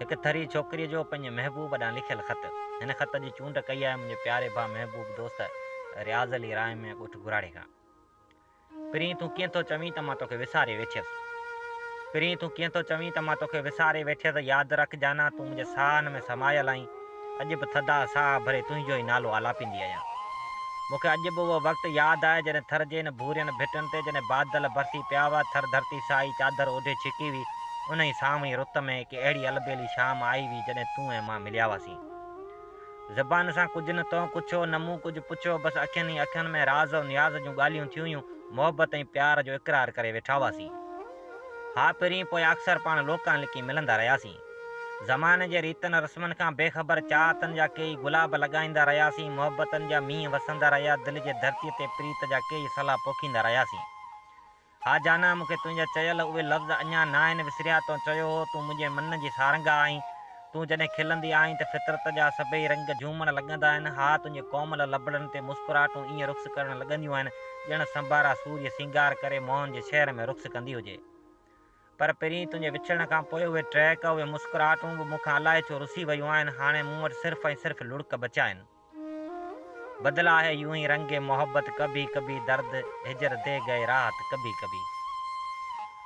هڪ ٿري ڇوڪريء جو پنهنجي محبوب ڏانهن لکيل خط. هن خط جي چونڊ ڪئي آهي منهنجي پياري ڀاء محبوب دوست رياض علي رائمي ڳوٺ گهراڙي کان. پرين تون ڪيئن ٿو چوين ته مان توکي وساري ويٺيس. پرين تون ڪيئن ٿو چوين ته مان توکي وساري ويٺيس ياد رک جانا تون منهنجي ساهن ۾ سمايل آهين. اڄ به ٿڌا ساهه ڀري تنهنجو ئي نالو آلاپيندي آهيان. مون کي اڄ به اهو وقت ياد آهي جڏهن ٿر جي ان ڀورين ڀٽن تي جڏهن بادل برسي پيا هئا، ٿر ڌرتي سائي چادر اوڍي ڇڪي هئي، انهي سانوڻي رت ۾ هڪ اهڙي البيلي شام آئي هئي جڏهن تون ۽ مان مليا هئاسين. زبان سان ڪجهه نه تون ڪڇيو نه مون ڪجهه پڇيو، بس اکين ئي اکين ۾ راز و نياز جون ڳالهيون ٿيون هيون، محبت ۽ پيار جو اقرار ڪري ويٺا هئاسين. ها پرين پوء اڪثر پاڻ لوڪان لڪي ملندا رهياسين. زماني جي ريتن رسمن کان بي خبر چاهتن جا ڪيئي گلاب لڳائيندا رهياسين، محبتن جا مينهن وسندا رهيا، دل جي ڌرتيء تي پريت جا ڪيئي سلا پوکيندا رهياسين. ها جانا مون کي تنهنجا چيل اهي لفظ اڃا ناهن وسريا، تون چيو هو، تون منهنجي من جي سارنگا آهين، تون جڏهن کلندي آهين ته فطرت جا سڀئي رنگ جهومڻ لڳندا آهن، ها تنهنجي ڪومل لبڙن تي مسڪراهٽون ائين رقص ڪرڻ لڳنديون آهن، ڄڻ سنڀارا سوريء سينگار ڪري موهن جي شهر ۾ رقص ڪندي هجي. پر پرين تنهنجي وڇڙڻ کان پوء اهي ٽهڪ، اهي مسڪراهٽون به مون کان الائي ڇو رسي ويون آهن، هاڻي مون وٽ صرف ۽ صرف لڙڪ بچيا آهن. بدلا هي يون هي رنگ محبت ڪڀي ڪڀي درد هجر the گئي راحت ڪڀي ڪڀي.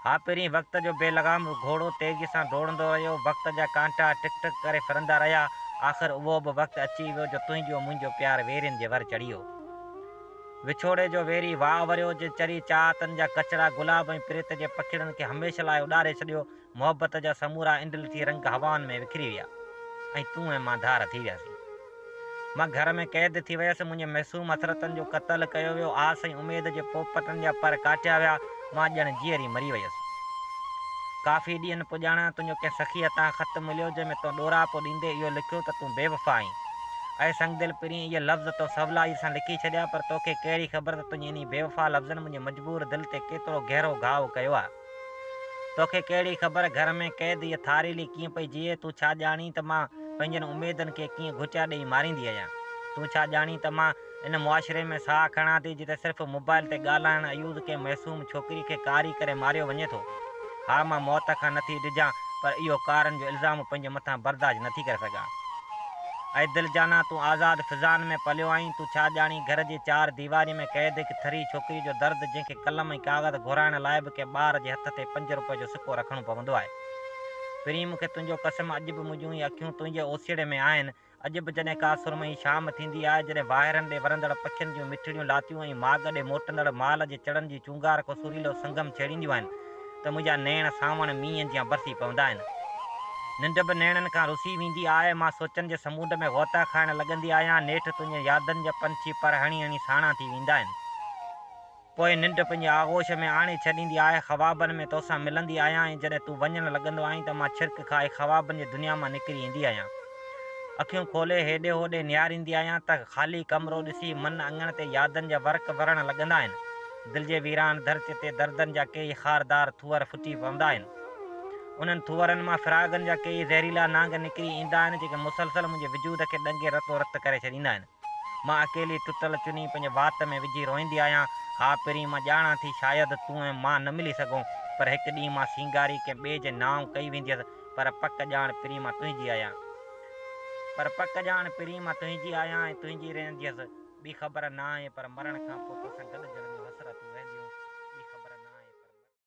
ها پرين وقت جو بي لغام گهوڙو تيزيء سان ڊوڙندو رهيو، وقت جا ڪانٽا ٽڪ ٽڪ ڪري ڦرندا رهيا، آخر اهو به وقت اچي ويو جو تنهنجو منهنجو پيار ويرين جي ور چڙهي ويو. وڇوڙي جو ويري واء وريو، جنهن چري چاهتن جا ڪچڙا گلاب ۽ پريت جي پکيڙن کي هميشه لاء اڏاري ڇڏيو. محبت جا سمورا انڊلٺي رنگ هوائن ۾ وکري ويا ۽ تون ۽ مان ڌار ٿي وياسين. مان گهر ۾ قيد ٿي ويس، منهنجي معصوم حسرتن جو قتل ڪيو ويو، آس ۽ اميد جي پوپٽن جا پر ڪاٽيا ويا، مان ڄڻ جيئري مري ويس. ڪافي ڏينهن پڄاڻان تنهنجو ڪنهن سخي هٿان خط مليو، جنهن ۾ تون ڏوراپو ڏيندي اهو لکيو ته تون بيوفا آهين. اي سنگدل پرين، اهي لفظ تو سولائيء سان لکي ڇڏيا، پر توکي ڪهڙي خبر ته تنهنجي انهي بيوفا لفظن منهنجي مجبور دل تي ڪيترو گهرو گهاء ڪيو آهي. توکي ڪهڙي خبر گهر ۾ قيد هيء ٿاريلي ڪيئن پئي جيئي، تون ڇا ڄاڻين ته مان پنهنجن اميدن کي ڪيئن گهٽيا ڏيئي ماريندي آهيان. تون ڇا ڄاڻين ته مان ان معاشري ۾ ساهه کڻان ٿي جتي صرف موبائل تي ڳالهائڻ عيوض ڪنهن معصوم ڇوڪري کي ڪاري ڪري ماريو وڃي ٿو. ها مان موت کان نه ٿي ڊڄان پر اهو ڪارن جو الزام پنهنجي مٿان برداشت نه ٿي ڪري سگهان. اي دل جانا تون آزاد فضائن ۾ پليو آهين، تون ڇا ڄاڻين گهر جي چار ديواريء ۾ قيد هڪ ٿري ڇوڪريء جو درد جنهن کي قلم ۽ ڪاغذ گهرائڻ لاء به ڪنهن ٻار جي هٿ تي پنج روپئي جو سڪو رکڻو پوندو آهي. پرين مون کي تنهنجو قسم اڄ به منهنجون هي اکيون تنهنجي اوسيئڙي ۾ آهن. اڄ به جڏهن ڪا سرمئي شام ٿيندي آهي، جڏهن واهيرن ڏي ورندڙ پکين جون مٺڙيون لاتيون ۽ ماڳ ڏي موٽندڙ مال جي چڙن جي چونگار ڪو سريلو سنگم ڇيڙينديون آهن ته منهنجا نيڻ سانوڻ مينهن جيان برسي پوندا آهن. ننڊ به نيڻن کان رسي ويندي آهي. مان سوچن جي سمونڊ ۾ غوطا کائڻ لڳندي آهيان. نيٺ تنهنجين يادن جا پنڇي پر هڻي هڻي ساڻا ٿي ويندا آهن. پوء ننڊ پنهنجي آغوش ۾ آڻي ڇڏيندي آهي. خوابن ۾ توسان ملندي آهيان ۽ جڏهن تون وڃڻ لڳندو آهين ته مان ڇرڪ کائي خوابن جي دنيا مان نڪري ايندي آهيان. اکيون کولي هيڏي هوڏي نهاريندي آهيان ته خالي ڪمرو ڏسي من اڱڻ تي يادن جا ورق ورڻ لڳندا آهن. دل جي ويران ڌرتيء تي دردن جا ڪيئي خاردار ٿوهر ڦٽي پوندا آهن. انهن ٿوهرن مان فراغن جا ڪيئي زهريلا نانگ نڪري ايندا آهن، جيڪي مسلسل منهنجي وجود کي ڏنگي رتو رت ڪري ڇڏيندا آهن. مان اڪيلي ٽٽل چني پنهنجي وات ۾ وجهي روئيندي آهيان. ها پرين مان ڄاڻان ٿي شايد تون ۽ مان نه ملي سگهون، پر هڪ ڏينهن مان سينگاري ڪنهن ٻئي جي نانء ڪئي وينديس، پر پڪ ڄاڻ پرين مان تنهنجي آهيان. پر پڪ ڄاڻ پرين مان تنهنجي آهيان ۽ تنهنجي رهنديس. ٻي خبر ناهي پر مرڻ کان پوء توسان گڏجڻ.